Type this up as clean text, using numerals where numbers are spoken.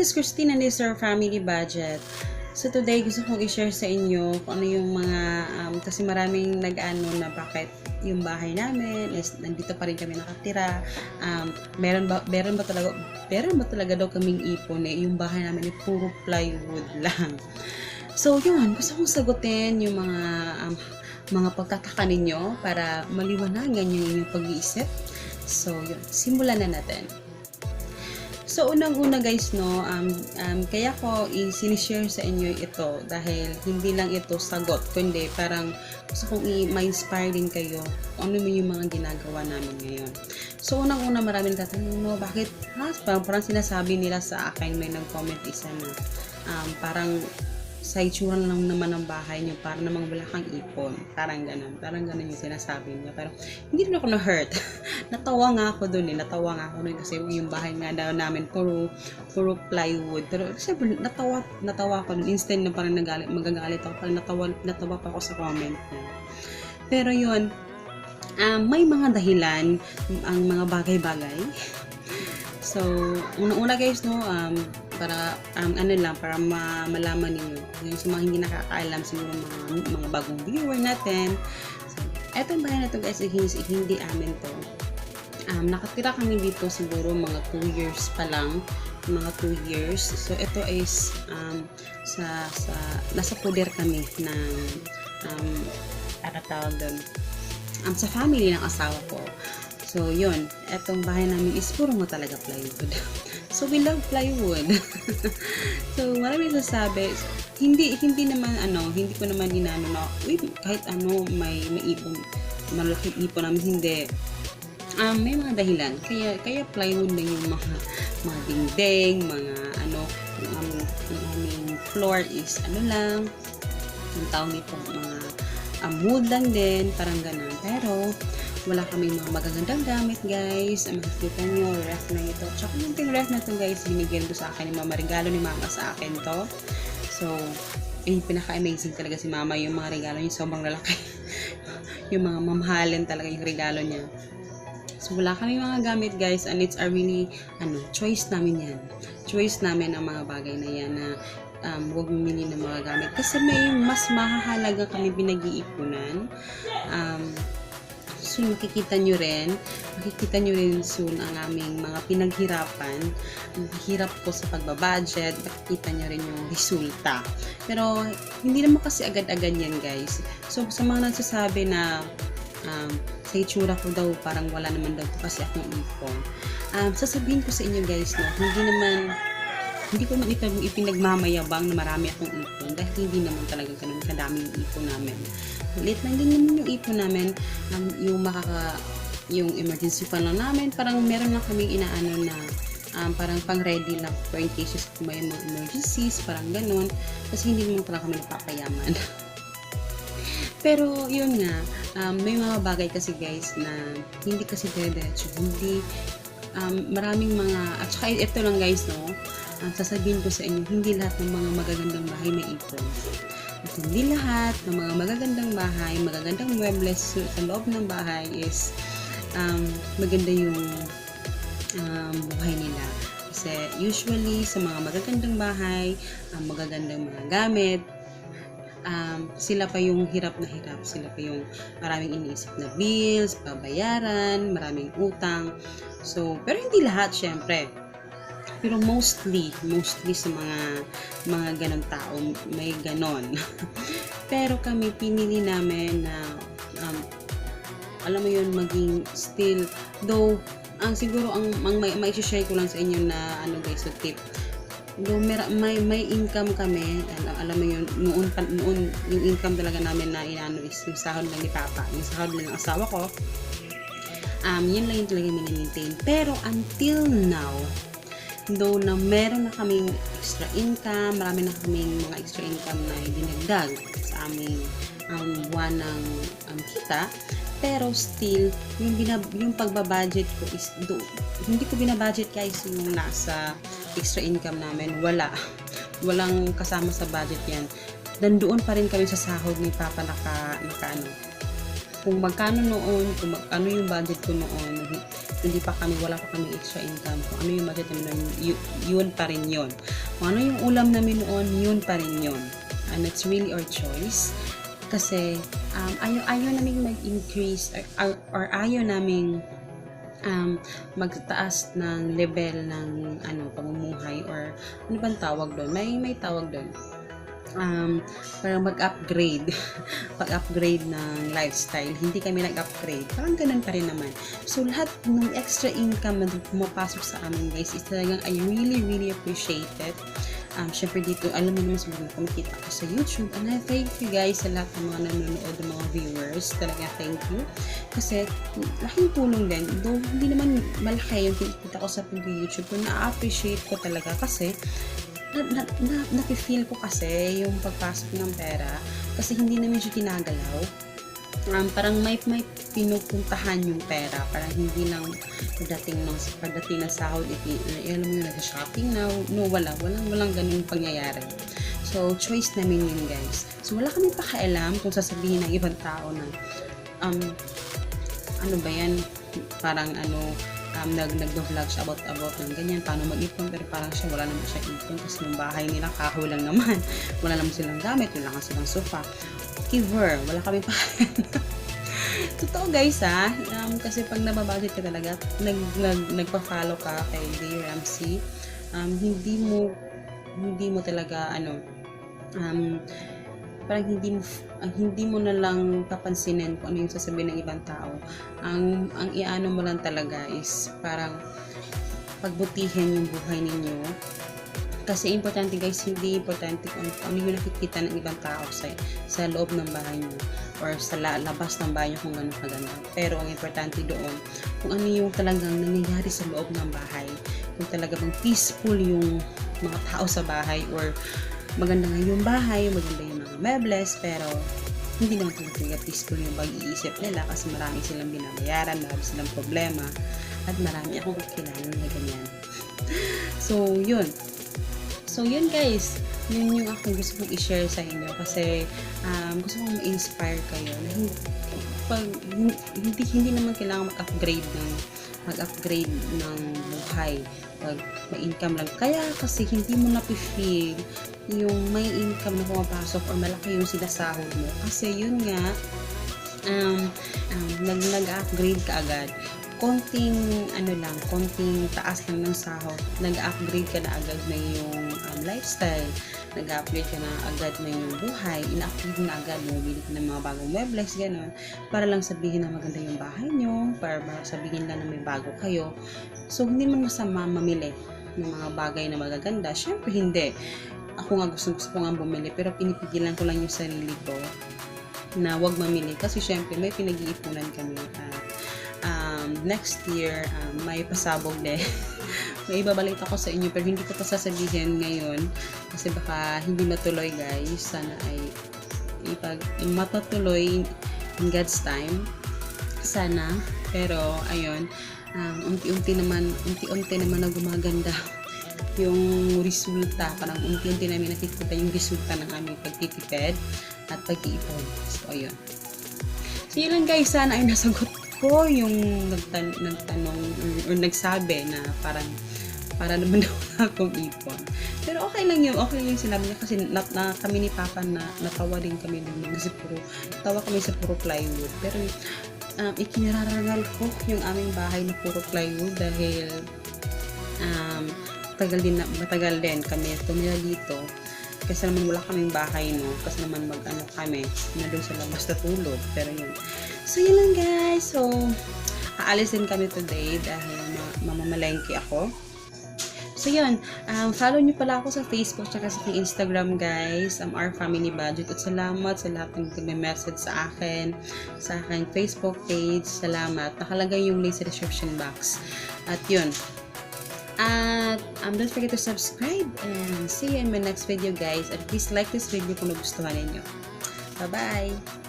This is Christine and this is our family budget. So today, gusto kong i-share sa inyo kung ano yung mga, kasi maraming nag-ano na bakit yung bahay namin is nandito pa rin kami nakatira. Meron ba talaga daw kaming ipon eh, yung bahay namin ay puro plywood lang. So yun, gusto kong sagutin yung mga pagtataka ninyo para maliwanagan yung inyong pag-iisip. So yun, simulan na natin. So, unang-una guys, no, kaya ko i-share sa inyo ito dahil hindi lang ito sagot, kundi parang gusto kong ma-inspire din kayo kung ano man yung mga ginagawa namin ngayon. So, unang-una, maraming tatanong, no, bakit, ha? Parang sinasabi nila sa akin, may nag-comment isa na, parang sa itsura lang naman ng bahay niyo, parang namang wala kang ipon. Parang ganun. Parang ganun yung sinasabi niya. Pero hindi rin ako na-hurt. Natawa nga ako dun eh. Natawa nga ako dun kasi yung bahay nga daw namin puro plywood. Pero siyempre, natawa ako dun. Instant na parang nagalit, magagalit ako. Parang natawa pa ako sa comment niya. Pero yun, may mga dahilan ang mga bagay-bagay. So, una-una guys, no, para, ano lang, para malaman ninyo. Yung sa mga hindi nakakaalam, siguro mga bagong viewer natin. So, etong bahay na to guys, hindi amin to. Nakatira kami dito siguro mga 2 years pa lang. Mga 2 years. So, ito is, sa, nasa poder kami ng, ano tawag doon, sa family ng asawa ko. So, yun. Etong bahay namin is puro mo talaga plywood. So, we love plywood. So, marami sasabi, hindi naman, ano, hindi ko naman inano na, uy, kahit ano, may ipon, malaking ipon namin, hindi. May mga dahilan. Kaya plywood na yung mga dingding, mga ano, yung aming floor is ano lang, yung tawag nito, mga wood lang din, parang ganun. Pero, wala kaming mga magagandang gamit, guys. Ang makikita nyo, ref na ito. Tsaka yung ref na to, guys, binigyan to sa akin ni Mama. Regalo ni Mama sa akin to. So, yung pinaka-amazing talaga si Mama, yung mga regalo niya, sobrang lalaki. Yung mga mamahalin talaga yung regalo niya. So, wala kami mga gamit, guys, and it's a really, ano, choice namin yan. Choice namin ang mga bagay na yan na huwag bumili ng mga gamit. Kasi may mas mahahalaga kami pinag-iipunan. Soon makikita nyo rin soon ang aming mga pinaghirapan. Ang hirap ko sa pagbabudget, makikita nyo rin yung resulta. Pero, hindi naman kasi agad-agad yan, guys. So, sa mga nagsasabi na sa itsura ko daw, parang wala naman daw kasi akong ipon. Sasabihin ko sa inyo guys, no, hindi ko naman ito ipinagmamayabang na marami akong ipon dahil hindi naman talaga ganun kadami yung ipon namin. Maliit lang din naman yung ipon namin, yung emergency fund lang namin, parang meron lang kaming inaano na parang pang ready lang for in cases kung may mga emergencies, parang ganun. Kasi hindi naman talaga kami napapayaman. Pero yun nga, may mga bagay kasi guys na hindi kasi dire-diretso, hindi maraming mga, at saka ito lang guys, no, ang sasabihin ko sa inyo, hindi lahat ng mga magagandang bahay may ipon. At hindi lahat ng mga magagandang bahay, magagandang muebles sa loob ng bahay is maganda yung buhay nila. Kasi usually sa mga magagandang bahay, ang magagandang mga gamit, sila pa yung hirap na hirap. Sila pa yung maraming iniisip na bills, babayaran, maraming utang. So, pero hindi lahat, syempre. Pero mostly sa mga ganon tao, may ganon. Pero kami, pinili namin na, alam mo yun, maging still, though, ang siguro, ang may share ko lang sa inyo na, ano guys, so tip, though may income kami, alam mo yun, noon, pa, noon, yung income talaga namin na inaano is yung sahod lang ni Papa, yung sahod lang ng asawa ko, yun lang yung talaga maintain. Pero until now, though na meron na kaming extra income, marami na kaming mga extra income na dinagdag sa aming buwan ng kita, pero still, yung pagbabudget ko is, hindi ko binabudget guys yung nasa extra income namin. Wala. Walang kasama sa budget yan. Nandoon pa rin kami sa sahod ni Papa naka ano, Kung magkano noon, kung ano yung budget ko noon, hindi pa kami, wala pa kami extra income. Kung ano yung budget namin noon, yun pa rin yun. Kung ano yung ulam namin noon, yun pa rin yun. And it's really our choice. Kasi ayaw namin mag-increase or ayaw naming magtaas ng level ng ano, pamumuhay or ano bang tawag doon? May tawag doon. Parang mag-upgrade. Pag-upgrade ng lifestyle. Hindi kami nag-upgrade. Parang ganun pa rin naman. So, lahat ng extra income na pumapasok sa amin, guys, is talagang I really, really appreciate it. Syempre dito, alam mo naman siguro kumikita ako sa YouTube. And I thank you guys sa lahat ng mga nanonood, ng mga viewers. Talaga thank you. Kasi laking tulong din. Though hindi naman malaki yung kinikita ko sa pag-YouTube, pero na-appreciate ko talaga kasi na nafe-feel ko kasi yung pagpasok ng pera kasi hindi namin siya ginagalaw. Parang may pinupuntahan yung pera. Parang hindi lang pagdating ng sahod, alam mo yung nag-shopping na, no, wala. Walang ganung pangyayari. So, choice namin yun, guys. So, wala kaming pakialam kung sasabihin ng ibang tao na, ano ba yan, parang ano, nag-vlog siya about ng ganyan, paano mag-ipon, pero parang siya, wala naman siya ipon kasi yung bahay nila, kahoy lang naman. Wala naman silang gamit, wala lang silang sofa. Giver, wala kami pakialam. Totoo, guys, ha, kasi pag nababudget ka talaga, nagpa-follow ka kay Dave Ramsey, hindi mo talaga ano, parang hindi mo na lang papansinin kung ano yung sasabihin ng ibang tao. Ang iano mo lang talaga is parang pagbutihin yung buhay ninyo. Kasi importante, guys, hindi importante kung ano yung nakikita ng ibang tao sa loob ng bahay niyo or sa labas ng bahay niyo kung gano'n kaganda. Pero ang importante doon, kung ano yung talagang nangyayari sa loob ng bahay. Kung talaga bang peaceful yung mga tao sa bahay or maganda nga yung bahay, maganda yung mga mebles, pero hindi naman talaga peaceful yung pag-iisip nila kasi marami silang binabayaran, marami silang problema, at marami akong kakilala na ganyan. So, yun. So, yun, guys. Yun yung akong gusto kong i-share sa inyo kasi gusto kong ma-inspire kayo na hindi naman kailangan mag-upgrade ng buhay pag may income lang. Kaya kasi hindi mo na-feel yung may income na pumapasok or malaki yung sinasahod mo. Kasi yun nga, nag-upgrade ka agad. Konting ano lang, konting taas lang ng sahod, nag-upgrade ka na agad ng yung lifestyle, nag-upgrade ka na agad ng yung buhay, ina-upgrade na agad, bumibili ka ng mga bagong muebles, gano'n, para lang sabihin na maganda yung bahay nyo, para sabihin lang na may bago kayo. So, hindi man masama mamili ng mga bagay na magaganda. Syempre, hindi. Ako nga, gusto, gusto ko nga bumili, pero pinipigilan ko lang yung sarili ko na wag mamili kasi syempre may pinag-iipunan kami at next year may pasabog din. May ibabalita ko sa inyo pero hindi ko pa sasabihin ngayon kasi baka hindi matuloy, guys. Sana ay matutuloy in God's time. Sana. Pero ayun, unti-unti naman na gumaganda yung resulta. Parang unti-unti namin nakikita yung resulta ng aming pagtitipid at pag-iipon. So, ayun. So, yun lang, guys. Sana ay nasagot ko yung nagtanong or nagsabi na parang para naman daw wala akong ipon. Pero okay lang yun. Okay lang yung sinabi niya kasi kami ni Papa na natawa din kami dun kasi tawa kami sa puro plywood. Pero ikinararangal ko yung aming bahay na puro plywood dahil matagal din kami tumira dito. Kasi naman wala kaming bahay, no? Kasi naman mag ano kami, na doon sa labas natulog. Pero yun. So, yun lang, guys. So, aalis din kami today dahil mamamalengke ako. So, yun. Follow nyo pala ako sa Facebook tsaka sa aking Instagram, guys. Our Family Budget. At salamat sa lahat ng nagme-message sa aking Facebook page. Salamat. Nakalagay yung link sa description box. At yun. At don't forget to subscribe and see you in my next video, guys. And please like this video kung nagustuhan ninyo. Bye-bye!